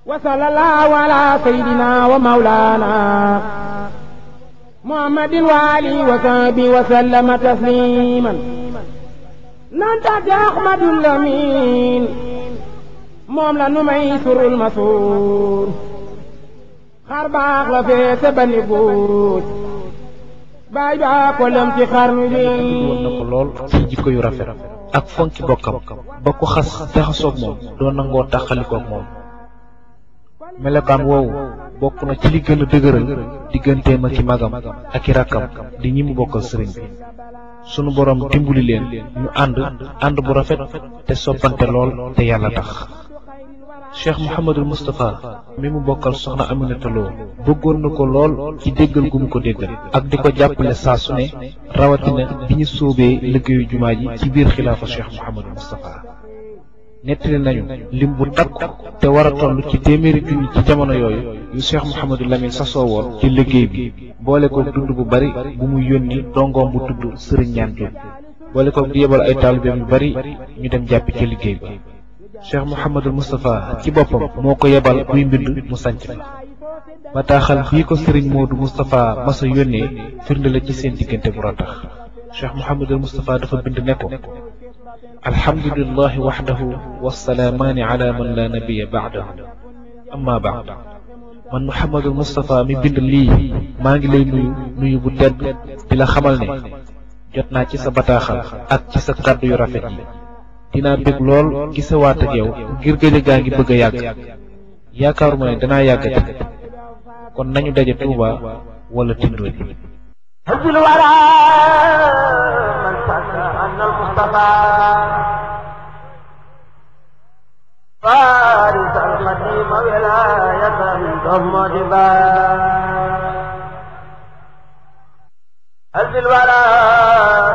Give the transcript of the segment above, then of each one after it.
wa sallallahu ala sayyidina wa mawlana muhammadin wa alihi wa sahbihi wa sallama tasliman nantati ahmadul lamin moom la nu may surul masuur xar baax la feete bani góor baay baa ko lëm ci xarnu bi woon na ko lool ci jikko yu rafet ak fonki bokkam ba ko xas jaxasoog moom doo nangoo tàqalikoog moom melokaan woowu bokk na ci li gën a dëgëral digganteem ak i magam ak i rakkam di ñi mu bokkal sëriñ bi sunu borom dimbali leen ñu ànd bu rafet te soppante lool te yàlla tax Cheikh Mouhamadul Moustapha mi mu bokkal soxna Aminata Lo bëggoon na ko lool ci déggal gu mu ko déggal ak di ko jàppale saa su ne rawatina bi ñu sóobee liggéeyu jumaa ji ci biir xilaafa Cheikh Mouhamadul Moustapha nettali nañu lim bu takku te war a toll ci téeméeri junni ci jamono yooyu yu Cheikh Mouhamadou Lamine sasoo woon ci liggéey bi boole ko dund bu bari bu muy yónni dongoom bu tudd Sëriñ Ñaan Jóob boole ko di yebal ay taalibeem yu bari ñu dem jàppi ci liggéey bi Cheikh Mouhamadul Moustapha ci boppam moo ko yebal buy mbind mu sanc fa bataaxal bii ko Sëriñ Moodu Moustapha masa yónnee firnde la ci seen diggante bu ratax Cheikh Mouhamadul Moustapha dafa bind ne ko alhamdulillahi waxdahu wasalaamaani ala man la nabiya baadahu amma baad man Mouhamadul Moustapha mi bind lii maa ngi lay nuyu bu tedd di la xamal ne jot naa ci sa bataaxal ak ci sa kàddu yu rafet yi dinaa bég lool gisawaat ak yow ngir gëj gaa ngi bëgg a yàgg yaakaaruma ne danaa yàggati kon nañu daje Tuuba wala Tindóodi فارس القديم ولاية ضم دبار هل في الولاء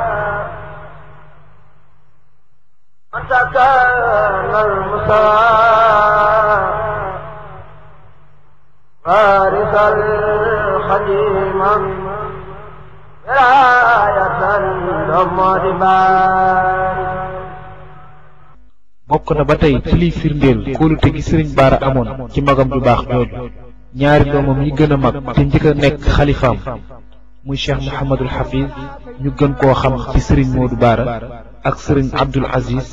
من سكن المسار فارس القديم ولاية ضم دبار bokk na ba tey ci liy firndeel kóolute gi sëriñ Baara amoon ci magam ju baax jooju ñaari doomam yi gën a mag te njëkk a nekk xalifaam muy cheikh Mouhamadul Hafiz ñu gën koo xam ci sëriñ Moodu Baara ak sëriñ Abdul Aziz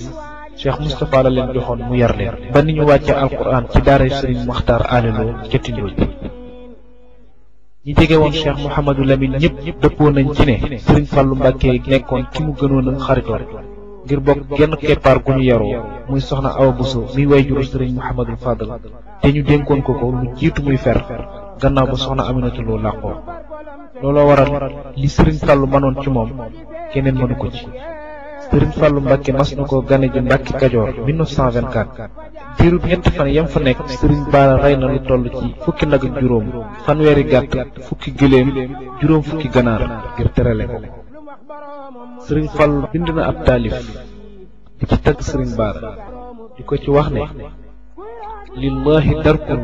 cheikh Moustapha la leen joxoon mu yar leen ba ni ñu wàcce alquran ci daara sëriñ Maxtaar Alelo ca Tindóodi ñi jege woon cheikh Mouhamadou Lamine ñëpp dëppoo nañ ci ne sëriñ Fàllu Mbàkke nekkoon ki mu gënoon a xaritoon ngir bokk genn keppaar gu ñu yaroo muy soxna Awa Buso mi way juru sëriñ Mouhamadul Fadal te ñu dénkoon ko lu jiitu muy fer gannaaw ba soxna Aminata Lo làqoo looloo waral li sëriñ Fàllu mënoon ci moom keneen mënu ko ci sëriñ Fàllu Mbàkke mas na ko gane ji Mbàkke Kajoor 1924 diirub ñetti fan yam fa nekk sëriñ Baara rey na lu toll ci fukki nag ak juróom fanweeri gàtt fukki gëléem juróom fukki ganaar ngir terale ko sëriñ Fallu bind na ab taalif di ci tagg sëriñ Baara di ko ci wax ne lillahi darkun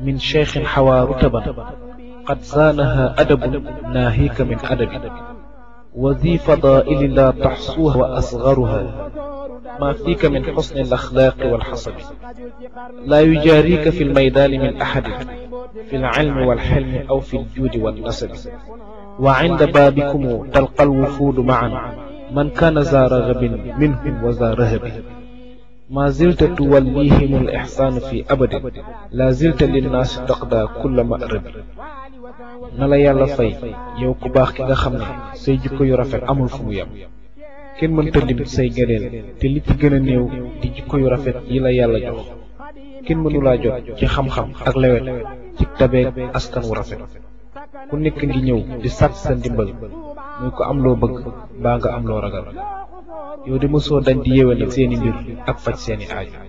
min cheikhin xawaa rutaban qad zaanaha adabun naahika min adabi wa zi fadaili la taxsuuha wa asgaruha ma fiika min xusni alaxlaaqi walxasabi laa yujaarika fi lmaydaani min axadin fi lcilmi walxilmi aw fi ljuudi wannasabi وعند بابكم تلقى الوفود معا من كان ذا رغب منهم وذا رهب ما زلت توليهم الإحسان في أبد لا زلت للناس تقضى كل مأرب نلا يالا فاي yow ku baax ki nga xam ne say jikko yu rafet amul fu mu yem kenn mënta lim say gëneel te li ci gën a néew di jikko yu rafet yi la yàlla jox kenn mënulaa jot ci xam-xam ak lewet ci tabeek askan wu rafet ku nekk ngi ñëw di sàkk sa ndimbal muy ko am loo bëgg mbaa nga am loo ragal yow di mosoo dañ di yéwénal seeni mbir ak faj seeni aaju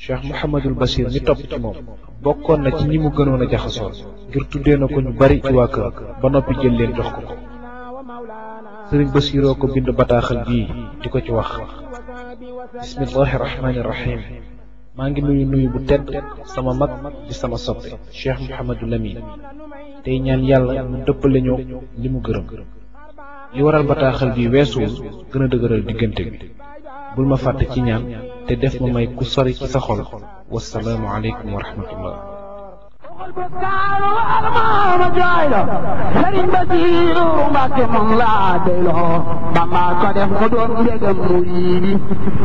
cheikh Mouhamadul Bachir mi topp ci moom bokkoon na ci ñi mu gënoon a jaxasool ngir tuddee na ko ñu bari ci waa kër ba noppi jël leen jox ko sëriñ Bachiroo ko bind bataaxal bii di ko ci wax bismillahi rahmaani rahim maa ngi nuyu bu tedd sama mag di sama soppe cheikh Mouhamadou Lamine tey ñaan yàlla mu dëppale ñoo li mu gërëm li waral bataaxal bi weesuwul gën a dëgëral diggante bi bul ma fàtte ci ñaan te def ma may ku sori ci sa xol wassalaamu aleykum wa rahmatullah Sëriñ Basiiru Mbàkke moom laa doyloo Bamba ko def mu doon mbégam muriidi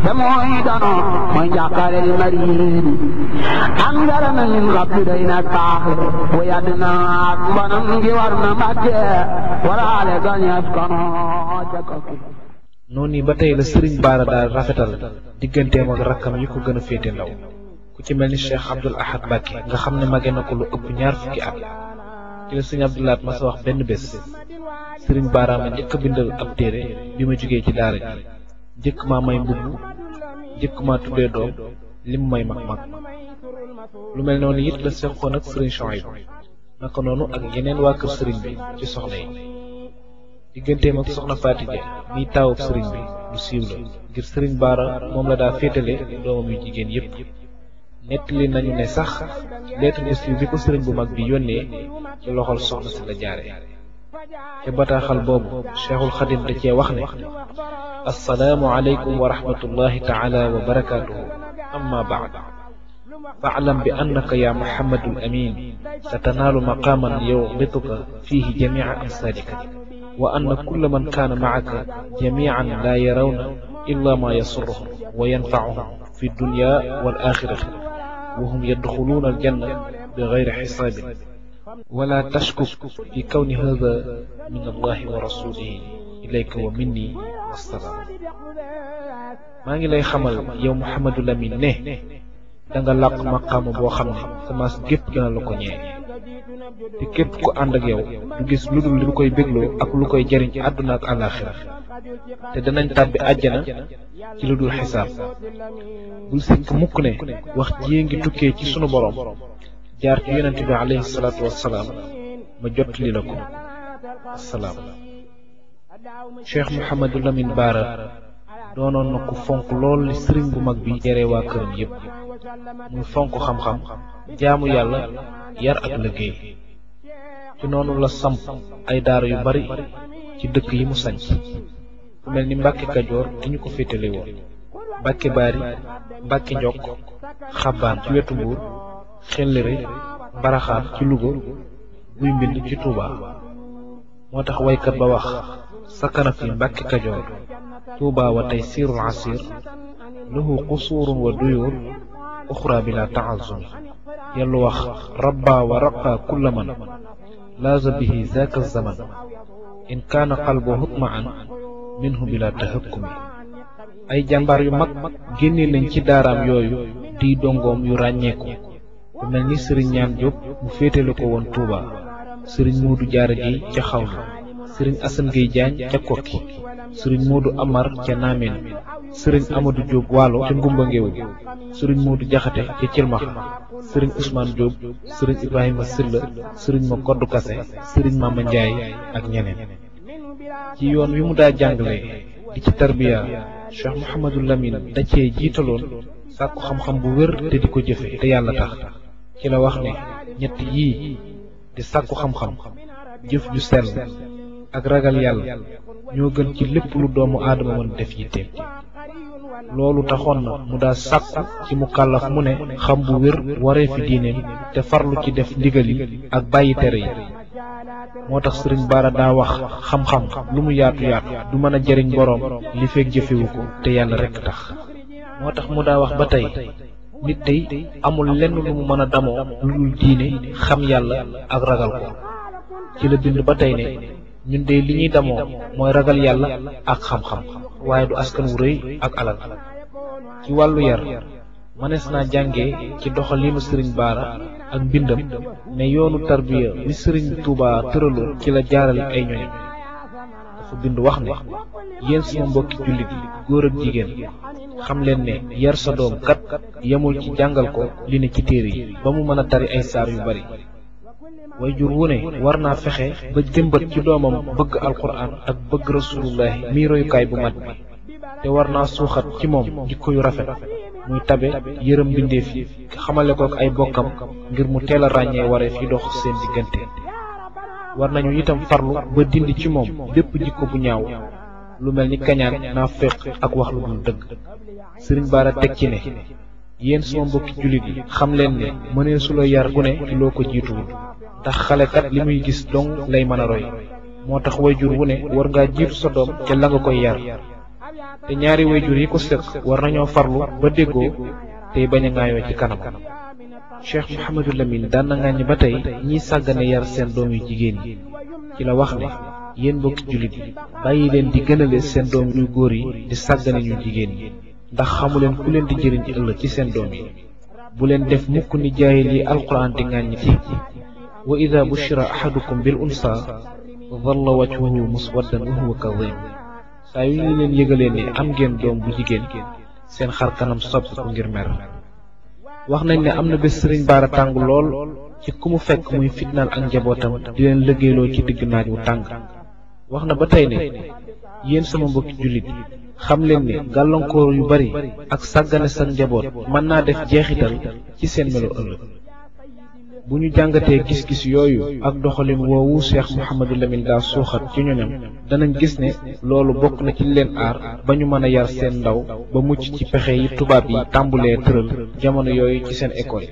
te mooy dono mooy njàqare li mariidi am ngara na ñun rabbi doy na kaaxle bu yàdd na ak mbonam ngi war na Mbàkke waraale gañees kono ca kokki noonu ba tey la sëriñ Baara daal rafetal digganteem ak rakkam yi ko gën a féete ndaw ku ci mel ni Cheikh Abdoul Ahad Mbacké nga xam ne mage na ko lu ëpp ñaar fukki at ci la sëriñ Abdoul Ahad ma sa wax benn bés sëriñ Baara ma njëkk a bindal ab téere bi ma jógee ci daara ji njëkk maa may mbubb njëkk maa tuddee doom li mu may mag lu mel noonu it la seqoon ak sëriñ Chouaïb naka noonu ak yeneen waa kër sëriñ bi ci soxna yi digganteem ak soxna Faatija miy taawub sëriñ bi lu siiw la ngir sëriñ Baara moom la daa féetale doomam yu jigéen yépp nettali nañu ne sax lettre bu siiw bi ko sëriñ bu mag bi yónnee ci loxol soxna si la jaare te bataaxal boobu Cheikhul Xadim da cee wax ne assalaamu aleykum wa rahmatullahi taala wa barakaatuhu amma baad fa'lam bi annaka ya muhammadul amin satanaalu maqaaman yughbituka fiihi jamiica amsaalika wa anna kulla man kaana macaka jamiican laa yarawna illa ma yasurruhum wa yanfacuhum fi dunya wal aaxirati wa hum yadxuluuna aljanna bi gayri xisaabin wala tashkuk fi kawni hada min allahi wa rasulihi ilayka wa minni wassalaam maa ngi lay xamal yow Mouhamadou Lamine ne danga làq maqaama boo xam ne samaas gépp dina la ko ñee te képp ku ànd ak yow du gis lu dul lu koy bégloo ak lu koy jariñ ci àdduna ak àllaaxira te danañ tàbbi àjjana ci lu dul xisaab bul sikk mukk ne wax jii ngi tukkee ci sunu borom jaar ci yonent bi alayhi salaatu wassalaam ma jottali la ko assalaam Cheikh Mouhamadou Lamine Bara doonoon na ku fonk lool li sëriñ bu mag bi yare waa këram yépp muy fonk xam-xam jaamu yàlla yar ak liggéey ci noonu la samp ay daara yu bari ci dëkk yi mu sanc ku mel ni Mbàkke Kajoor di ñu ko féetale woon Mbàkke Baari Mbàkke Njokk Xabaan ci wetu Mbuur Xellere Baraxaan ci Luga Guy Mbind ci Tuuba moo tax waykat ba wax sakana fi Mbàkke Kajoor Tuuba wa taysirul asir lahu qusurun wa duyur uxra bila taazum yàlla wax rabba wa raqa kulla man laaza bihi zaaka zaman in kaana qalbu hutmaan minhu bila tahakkumi ay jàmbaar yu mag génne nañ ci daaraam yooyu di dongoom yu ràññeeku ku mel ni sëriñ ñaan Jóob mu féetale ko woon Tuuba sëriñ Moodu Jaara Géey ca Xawlu sëriñ Asan Géey Jaañ ca Kokki sëriñ Moodu Amar ca Naameen sëriñ Amadou Jóob Waalo ca Ngumba Ngéwul sëriñ Moodu Jaxate ca Cilmaxa sëriñ Ousmane Jóob sëriñ Ibrahima Silla sëriñ ma Koddu Kase sëriñ Mama Njaay ak ñeneen ci yoon wi mu daa jàngale di ci tarbiya Cheikh Mouhamadou Lamine da cee jiitaloon sàkku xam-xam bu wér te di ko jëfe te yàlla tax ci la wax ne ñett yii di sàkku xam-xam jëf ju sell ak ragal yàlla ñoo gën ci lépp lu doomu aadama mën def yitteem loolu taxoon na mu daa sàkku ci mu kàllaf mu ne xam bu wér waree fi diineem te farlu ci def ndigal yi ak bàyyi tere yi moo tax sëriñ Bara daa wax xam-xam lu mu yaatu yaatu du mën a jëriñ boroom li fekk jëfewu ko te yàlla rekk tax moo tax mu daa wax ba tey nit day amul lenn lu mu mën a damoo lu dul diine xam yàlla ak ragal ko ci la bind ba tey ne ñun de li ñuy damoo mooy ragal yàlla ak xam-xam waaye du askan wu rëy ak alal ci wàllu yar mënees naa jàngee ci doxaliinu sëriñ Bara ak mbindam ne yoonu tarbiya li sëriñ Tuuba tëraloon ci la jaarale ay ñoñam dafa bind wax ne yéen suma mbokki jullit yi góor ak jigéen xam leen ne yar sa doom kat yemul ci jàngal ko li ne ci téere yi ba mu mën a tari ay saar yu bari wayjur wu ne war naa fexe ba jëmbat ci doomam bëgg alquran ak bëgg rasulullahi mii royukaay bu mat bi te war naa suuxat ci moom jikko yu rafet muy tabe yërëm mbindeef yi xamale ko ak ay bokkam ngir mu teel a ràññee wareef yi dox seen diggante war nañu itam farlu ba dindi ci moom bépp jikko bu ñaaw lu mel ni kañaan naaféq ak wax lu dul dëgg. sëriñ Bara teg ci ne yéen suma mbokki jullit yi xam leen ne mënee su la yar gune ci loo ko jiituwul ndax xale kat li muy gis dong lay mën a roy moo tax wayjur wu ne war ngaa jiitu sa doom ca la nga koy yar te ñaari wayjur yi ko sëq war nañoo farlu ba déggoo tey bañ a ŋaayoo ci kanam. Cheikh Mouhamadou Lamine daan na ŋàññ ba tey ñiy sàggane yar seen doom yu jigéen yi ci la wax ne yéen mbokki jullit yi bàyyi leen di gënale seen doom yu góor yi di sàggane ñu jigéen yi ndax xamu leen ku leen di jëriñ ëllëg ci seen doom yi. bu leen def mukk ni jaahil yi alquran di ŋàññ ci wa ida bushira ahadukum bil unsa dhalla wajhuhu muswaddan wa huwa kadhim saa yu ñu leen yëgalee ne am ngeen doom bu jigéen seen xar kanam soppi ko ngir mer. wax nañ ne am na bés sëriñ Bara tàng lool ci ku mu fekk muy fitnaal ak njabootam di leen liggéeyloo ci digg naaj wu tàng. wax na ba tey ne yéen sama mbokki jullit xam leen ne gàllankoor yu bari ak sàggane sa njaboot mën naa def jeexital ci seen melo ëllëg. bu ñu jàngatee gis-gis yooyu ak doxalin woowu Cheikh Mouhamadou Lamine daa suuxat ci ñoñam danañ gis ne loolu bokk na ci leen aar ba ñu mën a yar seen ndaw ba mucc ci pexe yi tubaab yi tàmbulee tëral jamono yooyu ci seen école yi.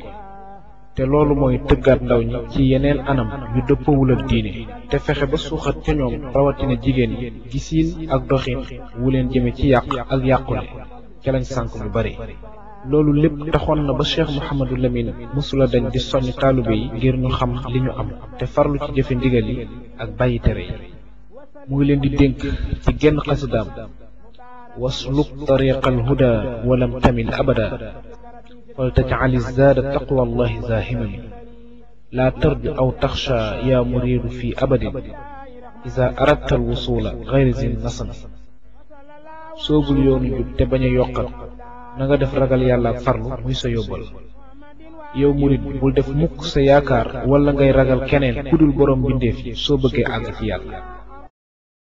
te loolu mooy tëggaat ndaw ñi ci yeneen anam yu dëppawul ak diine te fexe ba suuxat ca ñoom rawatina jigéen ñi gisiin ak doxin wu leen jëme ci yàq ak yàqule ca lañ sànk lu bari. loolu lépp taxoon na ba Cheikh Mouhamadou Lamine mësula dañ di soññ taalibe yi ngir ñu xam li ñu am te farlu ci jëfe ndigal yi ak bàyyi tere yi. mu ngi leen di dénk ci genn xasidaam wasluk tariqal huda walam tamin abada fal taj'al zaada taqwa allahi zaahiman laa tarju aw taxsha yaa muriidu fi abadin iza aradta al wusula gayri zin nasan soobul yoonu jub te bañ a yokkat na nga def ragal yàlla ak farlu muy sa yóbbal. yow murit bul def mukk sa yaakaar wala ngay ragal keneen ku dul borom bindeef yi soo bëggee àgg ci yàlla.